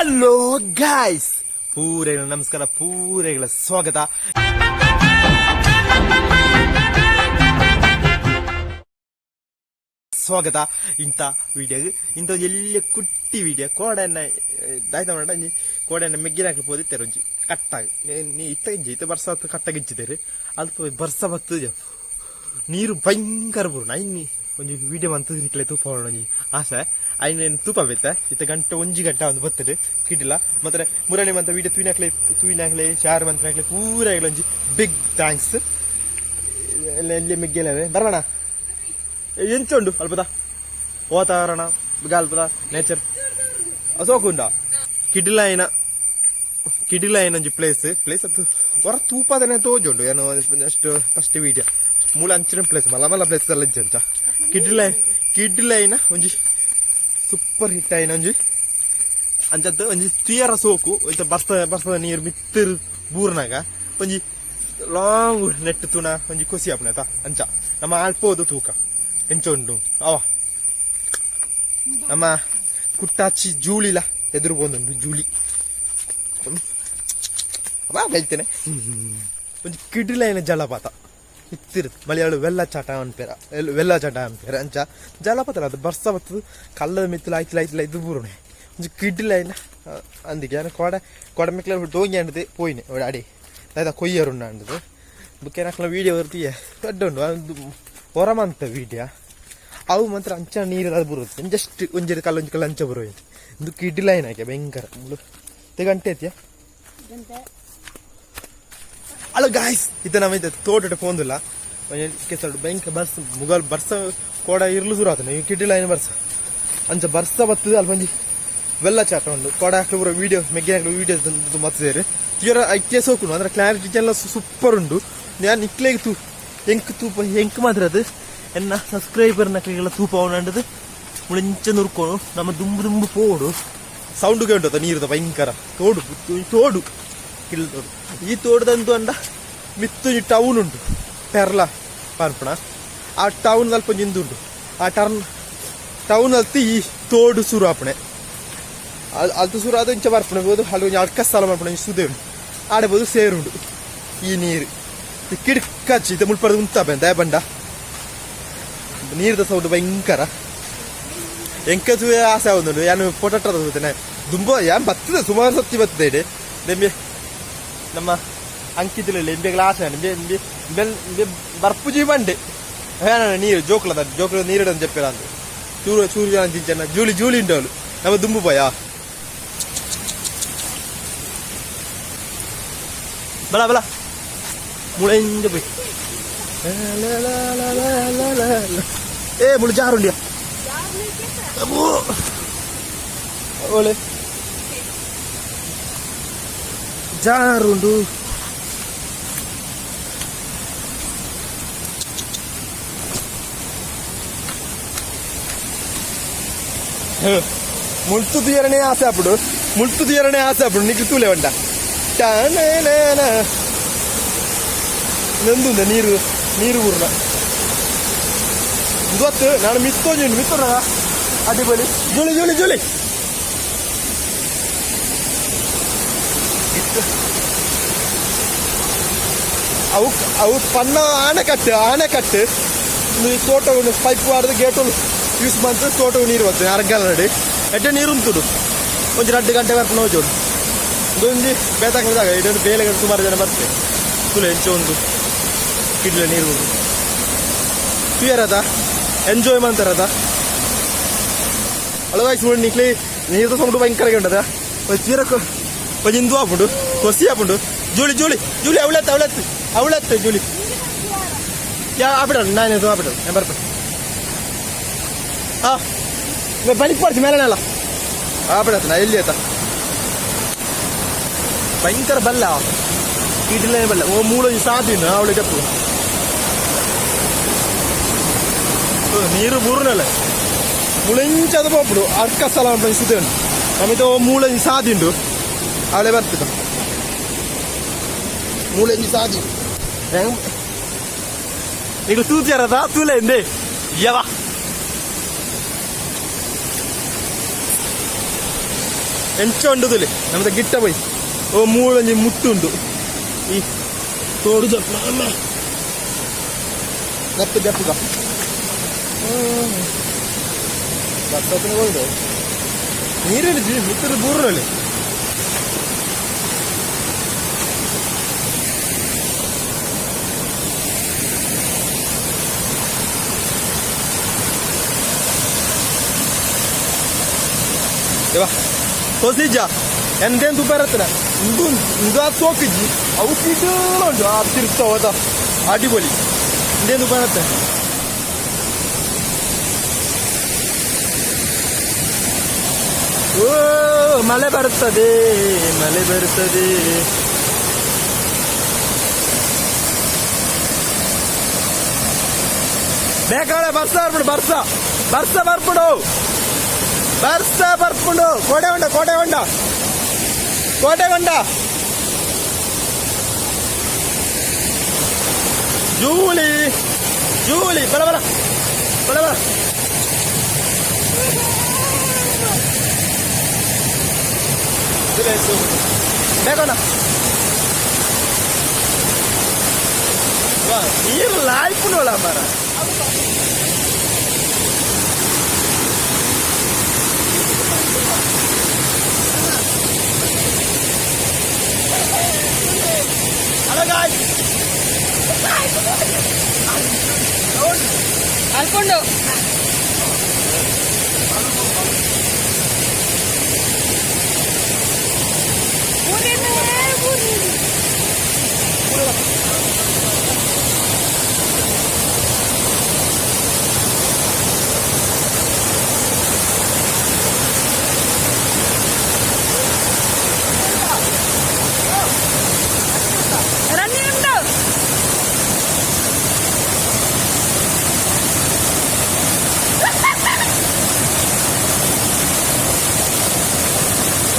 Hello guys, ಪೂರೆಗಳ ನಮಸ್ಕಾರ, ಪೂರೆಗಳ ಸ್ವಾಗತ. ಸ್ವಾಗತ ಇಂಥ ವಿಡಿಯೋ, ಇಂಥ ಒಂಜಿ ಎಲ್ಯ ಕುಟ್ಟಿ ವಿಡಿಯೋ. ಕೋಡೆನ್ನ ದಾಯ್ತ ಮಾಡ, ಒಂಜಿ ಕೋಡೆನ್ನ ಮೆಗ್ಗಿನ ಪೋದಿತ್ತೆರ್. ಒಂಜಿ ಕಟ್ಟಾಗ ನೀ ಇತ್ತ ಇಂಜಿ ಇತ್ತ ಬರ್ಸ ಕಟ್ಟಾಗ ಇಜ್ಜಿದ್ದೇರು. ಅಲ್ಪ ಬರ್ಸ ಬತ್ತದ, ನೀರು ಭಯಂಕರ ಬರು. ಐನ್ ಒಂಜಿ ವಿಡಿಯೋ ಮಂತ್ ನಿಕ್ಲೆ ತೂಪ ಒಂಜಿ ಆಸೆ. ಐನ್ ತೂಪ ಬೇತೆ. ಇತ್ತ ಗಂಟೆ 1 ಗಂಟೆ ಒಂದು ಬರ್ತದೆ ಕಿಡಿಲ. ಮತ್ತೆ ಮುರಳಿ ಮಂತ ವಿಡಿಯೋ ತೂಯಿನಾಕ್ಲೆ ತೂಯಿನಾಕ್ಲೆ ಶೇರ್ ಮಂತ್ನಾಕ್ಲೆ ಪೂರ ಒಂಜಿ ಬಿಗ್ thanks. ಎಲ್ಲ ಎಲ್ಲಿ ಮೆಗ್ಗೆಲ್ಲ ಬರೋಣ. ಎಂಚ ಉಂಡು ಅಲ್ಪದ ವಾತಾವರಣ, ಅಲ್ಪದ ನೇಚರ್ ಸೋಕುಂಡ. ಕಿಡಿಲಾಯಿನ ಕಿಡಿಲಾಯಿನ ಒಂಜಿ ಪ್ಲೇಸ್. ಪ್ಲೇಸ್ ಅದು ಹೊರ ತೂಪದನೆ ತೋಜುಂಡು. ಏನು ಅಷ್ಟು ಫಸ್ಟ್ ವಿಡಿಯೋ ಮೂಲ ಅಂಚಿನ ಪ್ಲೇಸ್, ಮಲ್ಲ ಮಲ್ಲ ಪ್ಲೇಸ್ ಎಲ್ಲ ಇಜ್ಜಂಚ. ಕಿಡಿಲೈ ಕಿಡಿಲೈನ ಒಂಜಿ ಸೂಪರ್ ಹಿಟ್ ಆಯಿನ ಒಂಜಿ ಅಂಚತ್ ಒಂಜಿ ತುಯರ ಸೋಕು. ಒಂಚ ಬರ್ಸ ಬರ್ಸದ ನೀರು ಮಿತ್ತರ್ ಬೂರ್ನಾಗ ಒಂಜಿ ಲಾಂಗ್ ನೆಟ್ ತುಣ ಒಂಜಿ ಖುಷಿ ಆಪುನ ಆತ. ಅಂಚ ನಮ್ಮ ಆಲ್ಪೋದು ತೂಕ ಎಂಚ ಉಂಡು. ಅವ ನಮ್ಮ ಕುಟ್ಟಾಚಿ ಜೂಳಿಲ ಎದುರು ಪೋಂದುಂಡು. ಜೂಳಿ ಬಾ ಹೇಳ್ತೇನೆ. ಒಂಜಿ ಕಿಡಿಲೈನ ಜಲಪಾತ ಇತ್ತಿರು. ಮಲಯಾಳ ವೆಲ್ಲಚಾಟ ಅನ್ಪೇರ, ವೆಲ್ಲಚಾಟ ಅನ್ಪೇರ. ಅಂಚ ಜಲಪಾತ ಅದು ಬರ್ಸ ಬತ್ತದು ಕಲ್ಲದ ಮಿತ್ತಲ ಆಯ್ತಿಲ್ಲ ಆಯ್ತಿಲ್ಲ ಇದು ಬೂರುಣೆ. ಒಂಜಿ ಕಿಡಿಲೈನ ಅಂದಿಗೆ ಯಾನ ಕೋಡೆ ಕೋಡೆ ಮೆಕ್ಲ ದೋಂಗಿ ಅಂಡದು ಪೋಯಿನೆ ಅಡಿ ದಾದ ಕೊಯ್ಯರುಂಡು ಅಂಡದು. ಬುಕ್ಕ ನಕ್ಲ ವೀಡಿಯೋ ಬರ್ತೀಯ ದೊಡ್ಡ ಉಂಡು ಅದು ಹೊರ ಮಂತ ವೀಡಿಯೋ. ಅವು ಮಾತ್ರ ಅಂಚ ನೀರು ಅದು ಬರುತ್ತೆ. ಜಸ್ಟ್ ಒಂಜಿ ಕಲ್ಲ ಒಂಜಿ ಕಲ್ಲ ಅಂಚ ಬರುವ. ಇದು ಕಿಡಿಲೈನ್ ಹಾಕಿ ಭಯಂಕರ ಮುಳು ಗಂಟೆ ಐತಿಯಾ. ಅಲ್ಲ ಗಾಯ್ಸ್, ಇದು ನಮ್ಮ ಇದು ತೋಟದ ಪೋಂದಿಲ್ಲ. ಕೆಸರು ಭಯಂಕರ ಬರ್ಸ ಮುಗಲ್ ಬರ್ಸ ಕೋಡ ಇರ್ಲು ಶುರು ಆತನ. ಈ ಕಿಡಿಲೈನ್ ಬರ್ಸ ಅಂಚ ಬರ್ಸ ಬರ್ತದೆ. ಅಲ್ಪ ಒಂಜಿ ವೆಲ್ಲ ಚಾಟ ಉಂಡು. ಕೋಡ ಹಾಕ್ಲು ಪೂರ ವೀಡಿಯೋ ಮೆಗ್ಗಿ ಹಾಕ್ಲು ವೀಡಿಯೋ ಮತ್ತಿದ್ದಾರೆ. ತೀರ ಐತೆ ಸೋಕುಂಡು ಅಂದ್ರೆ ಕ್ಲಾರಿಟಿ ಎಲ್ಲ ಸೂಪರ್ ಉಂಡು. ഞാൻ ನಿಕ್ಲೆಗ್ ತೂ ಎಂಕ್ ತೂಪ ಎಂಕ್ ಮಾತ್ರ ಅದು ಎನ್ನ ಸಬ್ಸ್ಕ್ರೈಬರ್ ನಕ್ಲೆಗೆಲ್ಲ ತೂಪ ಅವನಂಡದು. ಮುಳಿಂಚ ನುರ್ಕೋಡು ನಮ್ಮ ದುಂಬು ದುಂಬು ಪೋಡು. ಸೌಂಡ್ ಕೇಂಟು ನೀರುದ ಭಯಂಕರ. ತೋಡು ತೋಡು ಕಿಲ್ ತೋಡು. ಈ ತೋಡುದಂತು ಅಂಡ ಮಿತ್ತು ಟೌನ್ ಉಂಟು, ಪೆರ್ಲ ಪನ್ಪಣ. ಆ ಟೌನ್ ಅಲ್ಪ ಒಂಜಿ ಉಂಟು. ಆ ಟರ್ನ್ ಟೌನ್ ಅಲ್ತಿ ಈ ತೋಡು ಸುರು ಆಪಣೆ. ಅಲ್ತು ಸುರು ಅದು ಇಂಚ ಬರ್ಪಣೆ ಬೋದು. ಅಲ್ಲಿ ಒಂಜಿ ಅಡ್ಕ ಸ್ಥಳ ಮಾಡ್ಪಣೆ, ಒಂಜಿ ಸುದೆ ಉಂಟು. ಆಡೆ ಬೋದು ಸೇರುಂಡು ಈ ನೀರು. ಕಿಡ್ಕಚ್ಚಿ ಇದು ಮುಳ್ಪರ್ದು ಉಂತ ದಯ ಬಂಡ. ನೀರ್ದ ಸೌಂಡ್ ಭಯಂಕರ. ಎಂಕ ಆಸೆ ಆಗುಂಡು. ಯಾನು ಫೋಟೋ ತೋತೇನೆ. ದುಂಬ ಯಾನ್ ಬರ್ತದೆ, ಸುಮಾರು ಸತ್ತಿ ಬರ್ತದೆ. ಇಡೆ ನಿಂಬೆ ನಮ್ಮ ಅಂಕಿತಿಲ್ಲ ಇಂಬೆಗಳ ಆಸೆ. ನಿಂಬೆ ಇಂಬೆ ಇಂಬೆ ಬರ್ಪುಜಿ ಬಂಡೆ ನೀರು ಜೋಕ್ಲದ ಜೋಕ್ಲ ನೀರಿಡ ಜಪ್ಪಿರ ಅಂತ ಚೂರು ಚೂರು ಜನ ಚಿಂಚನ ಜೂಲಿ ಜೂಲಿ ಉಂಟವಳು. ನಮ್ಮ ದುಂಬು ಪೋಯ ಬಲ ಬಲ ಮುಳೆಂಜ ಪೋಯ್. ಏ ಮುಳು ಜಾರುಂಡಿಯ ಓಳೆ ಜಾರುಂಡು. ಮುಳ್ತು ತೀರನೇ ಆಸೆ ಅప్పుడు, ಮುಳ್ತು ತೀರನೇ ಆಸೆ ಅప్పుడు. ನಿಕ್ಕು ತೂಲೆ ಉಂಟ ನಂದುಂದ ನೀರು ನೀರು ಊರ್ನ ಗೊತ್ತು. ನಾನು ಮಿತ್ತೋಂಜಿ ಮಿತ್ತೋಣ ಅಡಿಬಲಿ. ಜೋಳಿ ಜೋಳಿ ಜೋಳಿ. ಅವು ಅವು ಪನ್ನ ಆಣೆಕಟ್ಟು ಆಣೆಕಟ್ಟು ತೋಟ ಪೈಪ್ ವಾರ್ದು ಗೇಟು ಯೂಸ್ ಮಂತ್ ತೋಟ ನೀರು ಬರ್ತದೆ. ಅರ್ಗಲ್ ನಡಿ ಎಡ್ಡೆ ನೀರು ಉಂಟು. ಒಂಜಿ 2 ಗಂಟೆ ಬರ್ಪುನ ಹೋಜೋಡು. ಇದೊಂಜಿ ಬೇತಾಕ ಇದೊಂದು ಬೇಲೆಗೆ ಸುಮಾರು ಜನ ಬರ್ತದೆ. ತುಲೆ ಎಂಚ ಉಂಟು ಕಿಡ್ಲೆ ನೀರು ಉಂಟು. ತುಯರದ ಎಂಜಾಯ್ ಮಾಡ್ತಾರದ. ಅಳವಾಯ್ತು ನೋಡಿ ನಿಕ್ಲಿ ನೀರು ಸೌಂಡ್ ಭಯಂಕರ ಉಂಟದ. ತೀರ ಒಂಜಿ ಇಂದು ಆಪುಂಡು, ಕೊಸಿ ಆಪುಂಡು. ಜೂಳಿ ಜೂಳಿ ಜೂಳಿ ಅವಳತ್ತ ಅವಳತ್ತು ಅವಳತ್ತು ಜೂಳಿ ಯಾ ಆಪಿಡ ನಾನು ಆಪಿಡ ನಾನು ಬರ್ಪೆ. ಹಾ ಬಲಿಕ್ ಪಡ್ತು ಮೇಲೆ ಆಪಿಡತ್ತ ನಾ ಎಲ್ಲಿ ಆತ ಭಯಂಕರ ಬಲ್ಲ ಇಡ್ಲೇ ಬಲ್ಲ. ಓ ಮೂಲ ಸಾಧ್ಯ ಅವಳಿಗೆ ಜಪ್ಪು ನೀರು ಬೂರ್ನಲ್ಲ ಮುಳೆಂಚದ ಪೋಪುಡು. ಅರ್ಕ ಸ್ಥಳ ಉಂಟು ಸುದೆ ಉಂಟು. ನಮಿತ ಮೂಳಂಜಿ ಸಾದಿ ಉಂಟು. ಅವಳೆ ಬರ್ತದೆ ಮೂಳೆಂಜಿ ಸಾದಿ. ಈಗ ತೂತಿಯಾರದ ತೂಲೆ ಎಂದೆ ಯವ ಎಂಚ ಉಂಡುದಿಲ್ಲ ನಮ್ಮದ ಗಿಟ್ಟ ಪೋಯಿ ಓ ಮೂಳೊಂಜಿ ಮುಟ್ಟುಂಡು ಈ ತೋಡು ಜಪ್ಪು ಅಮ್ಮ ದಪ್ಪು ದಪ್ಪುಗ ಬರ್ತಪನ ಕೊಂಡು ನೀರಲ್ಲಿ ಜಿ ಮಿತ್ತದ ಬೂರಲ್ಲಿ ತೋಸಿಜ್ಜ ಎಂತೇನು ತುಪ್ಪ ಇರತ್ತನ ಇಂದು ಇಂದು ಆ ಸೋಕಿಜ್ಜಿ ಅವು ಕಿಟುಂಡು ಆ ತಿರ್ತಾವದ ಅಡಿಪೊಲಿ ಇಂದೇನು ತುಪ್ಪ ಇರತ್ತೆ. ಓ ಮಳೆ ಬರ್ತದೆ, ಮಳೆ ಬರ್ತದೆ. ಬೇಕಾಳೆ ಬರ್ಸ ಬರ್ಬಿಡು, ಬರ್ಸ ಬರ್ಸ ಬರ್ಬಿಡು, ಬರ್ಸ ಬರ್ಪುಂಡು. ಕೋಟೆ ಹೊಂಡ, ಕೋಟೆ ಹೊಂಡ, ಕೋಟೆ ಹೊಂಡ. ಜೂಲಿ ಜೂಲಿ ಬಲ ಬಲ ಬಲ ಬಲ. ಬೇಕಣ್ಣ ನೀರು ಲಾಯ್ಪುನೋಳ ಮರ. Hello guys. ಅಲ್ಕೊಂಡು. ರನ್ನಿ ಉಂಟು.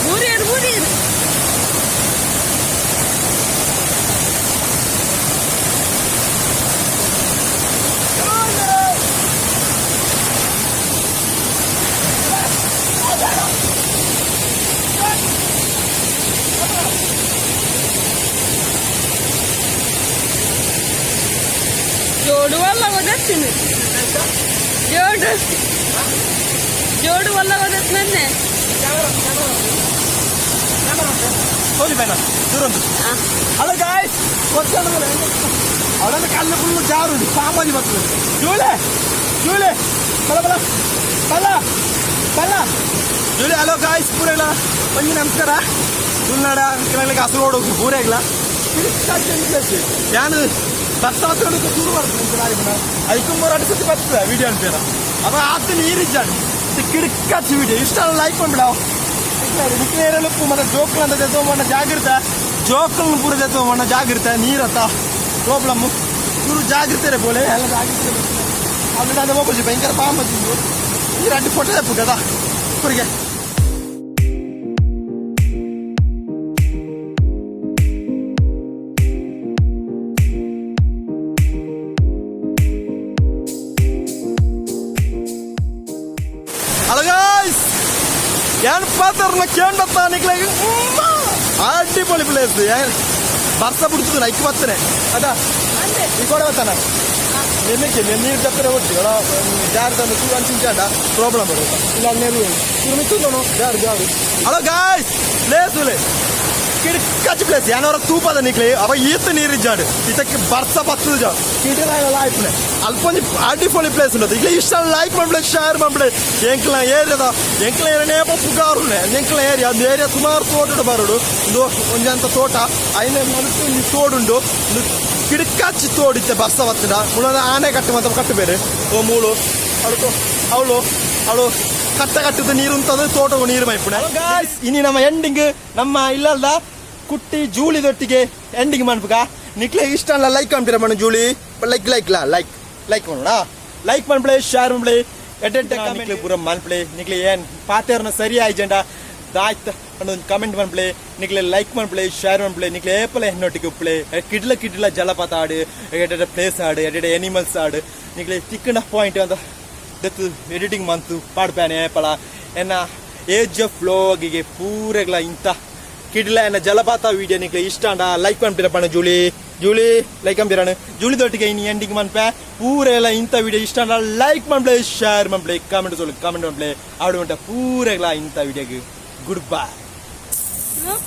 ಬೂರಿಯರು ಬೂರಿಯರು. ಜೋಡು ವಲ್ಲ ಗೊತ್ತಿನಿ, ಜೋಡು ಜೋಡು ವಲ್ಲ ಗೊತ್ತ ನನ್ನೆ. ಸೋಲಿ ಬೇಡ ದೂರಂದು. ಹಲೋ ಗಾಯ್ಸ್, ಅವಳನ್ನು ಕಲ್ಲು ಫುಲ್ಲು ಜಾರು ಸಾಮಾನ್ಯ ಬರ್ತದೆ. ಜೂಲೆ ಜೂಲೆ ಬಲ ಬಲ ಬಲ ಬಲ ಜೂಲೆ. ಹಲೋ ಗಾಯ್ಸ್, ಪೂರೆಗ್ಲ ಒಂಜಿ ನಮಸ್ಕಾರ. ತುಳುನಾಡ ಕೆಲವರಿಗೆ ಹಸುರೋಡು ಪೂರೆಗ್ಲ ಯಾನು ಬರ್ಸಾತ್ ಶುರು ಬರ್ತದೆ. ಐಕುಂಬರ್ ಅಡಿಸತಿ ಬರ್ತದೆ ವಿಡಿಯೋ ಅನ್ಪೇರ ಅವ ಆತ ನೀರಿಜ್ಜಾಡು ಕಿಡ್ಕಾಚಿ ವಿಡಿಯೋ. ಇಷ್ಟ ಲೈಕ್ ಮಾಡ್ಬಿಡಾವ. ನಿಕ್ಲೇರಲು ಮತ್ತೆ ಜೋಕ್ಲು ಅಂತ ಜೊತೆ ಜಾಗ್ರತೆ, ಜೋಕಲ್ ಪೂರ ಜೊತೆ ಮಣ್ಣ ಜಾಗ್ರತೆ. ನೀರತ್ತ ಪ್ರಾಬ್ಲಮ್, ಇವರು ಜಾಗ್ರತೆ ಬೋಲೆ ಎಲ್ಲ ಜಾಗ್ರತೆ. ಅಲ್ಲಿ ಅದೇ ಹೋಗ್ಬೋದು, ಭಯಂಕರ ಪಾಂಬ ತಿಂದು ನೀರು ಅಡ್ಡಿ ಫೋಟೋ ಕದಾ ಪುರಿಗೆ. ಹಲೋ ಗಾಯ್ಸ್, ഞാൻ ಪಾತ್ರನ ಕೇಂಡತ್ತ ನಿಕ್ಲಾಗ ಅಡಿಪೊಳಿ ಪ್ಲೇಸ್. ಬರ್ಸ ಬಿಡ್ತದೆ ಐಕ್ ಬರ್ತನೆ ಅದಾ ಈ ಕೊಡೆ ಬರ್ತಾನ ನೆನ್ನೆಕ್ಕೆ ನೀರು ತಪ್ಪರೆ ಒಟ್ಟು ಜಾರು ತಂದು ಸೂ ಅಂಚಿಂಚಾಡ ಪ್ರಾಬ್ಲಮ್ ಬರುತ್ತೆ. ಇಲ್ಲ ನೀರು ಮಿತ್ತುಂದನು ಜಾರು ಜಾರು. ಹಲೋ ಗಾಯ್ಸ್, ಪ್ಲೇಸ್ ಉಲೆ ಕಿಡ್ಕಚ್ ಪ್ಲೇಸ್. ಯಾನವರ ತೂಪದ ನಿಕ್ಲೆ ಅವ ಈತ ನೀರು ಜಾಡು ಇದಕ್ಕೆ ಬರ್ಸ ಬತ್ತದ ಜಾ ಕಿಡಿರಾಯ ಲಾಯ್ಪನೆ ಅಲ್ಪೊಂಜಿ ಅಡಿಪೊಳಿ ಪ್ಲೇಸ್ ಉಂಟು. ಈಗ ಇಷ್ಟ ಲೈಕ್ ಮಾಡ್ಬಿಡೆ, ಶೇರ್ ಮಾಡ್ಬಿಡೆ. ಎಂಕ್ಲ ಏರಿಯಾದ ಎಂಕ್ಲ ಏರಿಯಾ ಪುಗಾರುನೆ ಎಂಕ್ಲ ಏರಿಯಾ ಒಂದು ಏರಿಯಾ ಸುಮಾರು ತೋಟಡು ಬರೋಡು. ಒಂದು ಒಂಜಂತ ತೋಟ ಐನ ಮನಸ್ಸು ಒಂಜಿ ತೋಡುಂಡು. ಒಂದು ಕಿಡ್ಕಾಚಿ ತೋಡಿತ್ತೆ ಬರ್ಸ ಬತ್ತದ ಮುಳದ ಆನೆ ಕಟ್ಟು ಮತ್ತೆ ಕಟ್ಟು ಬೇರೆ. ಓ ಮೂಳು ಅವಳು ಅವಳು ಅವಳು ಕಟ್ಟ ಕಟ್ಟದ ನೀರು ಉಂಟದ ತೋಟ ನೀರು ಮೈಪುಣೆ. ಗಾಯ್ಸ್, ಇನಿ ನಮ್ಮ ಎಂಡಿಂಗ್ ನಮ್ಮ ಇಲ್ಲಲ್ದ ಕುಟ್ಟಿ ಜೂಳಿ ದೊಟ್ಟಿಗೆ ಎಂಡಿಂಗ್ ಮನ್ಪುಗ. ನಿಕ್ಲೆ ಇಷ್ಟ ಅಲ್ಲ ಲೈಕ್ ಅಂತೀರ ಮಣ್ಣು ಜೂಳಿ ಲೈಕ್ ಲೈಕ್ ಲಾ ಲೈಕ್ ಲೈಕ್ ಮಾಡೋಣ. ಲೈಕ್ ಮನ್ಪ್ಲೆ, ಶೇರ್ ಮನ್ಪ್ಲೆ, ಎಡ್ಡೆಡ್ಡೆ ನಿಕ್ಲೆ ಪೂರ ಮನ್ಪ್ಲೆ. ನಿಕ್ಲೆ ಏನ್ ಪಾತೇರ್ನ ಸರಿ ಆಯ್ಜಂಡ ದಾಯ್ತ ಒಂದು ಕಮೆಂಟ್ ಮನ್ಪ್ಲೆ. ನಿಕ್ಲೆ ಲೈಕ್ ಮನ್ಪ್ಲೆ, ಶೇರ್ ಮನ್ಪ್ಲೆ. ನಿಕ್ಲೆ ಏಪಲೆ ಹೆಣ್ಣೊಟ್ಟಿಗೆ ಉಪ್ಲೆ ಕಿಡ್ಲ ಕಿಡ್ಲ ಜಲಪಾತ ಆಡು, ಎಡ್ಡೆಡ್ಡೆ ಪ್ಲೇಸ್ ಆಡು, ಎಡ್ಡೆಡ್ಡೆ ಎನಿಮಲ್ಸ್ ಆಡು. ನಿಕ್ಲೆ ತಿಕ್ಕಂಡ ಪಾಯಿಂಟ್ ಅಂತ ದತ್ತು ಎಡಿಟಿಂಗ್ ಮಂತು ಪಾಡ್ಪ್ಯಾನೆ ಏಪಲ ಎನ್ನ ಏಜ್ ಆಫ್ ವ್ಲಾಗಿಗೆ ಪೂರೆಗ್ಲ ಇಂತ ಕಿಡ್ಲ ಜಲಪಾತ ವಿಡಿಯೋ ನಿಕ್ಲೆ ಇಷ್ಟ ಅಂಡ ಲೈಕ್ ಮನ್ಪಿರ ಪಣ. ಜೂಲಿ, ಜೂಲಿ, ಲೈಕ್ ಅಂಬಿರಾಣ. ಜೂಲಿ ದೊಟ್ಟಿಗೆ ಇನಿ ಎಂಡಿಂಗ್ ಮನ್ಪೆ. ಪೂರೆಲ್ಲ ಇಂಥ ವಿಡಿಯೋ ಇಷ್ಟ ಅಂಡ ಲೈಕ್ ಮನ್ಪ್ಲೆ, ಶೇರ್ ಮನ್ಪ್ಲೆ, ಕಾಮೆಂಟ್ ಸೊಲ್ಲು ಕಾಮೆಂಟ್ ಮನ್ಪ್ಲೆ. ಆಡು ಉಂಟ ಪೂರೆಗ್ಲ ಇಂಥ ವಿಡಿಯೋಗೆ ಗುಡ್ ಬೈ.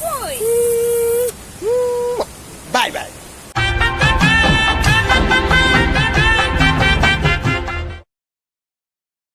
ಹೋಯ್.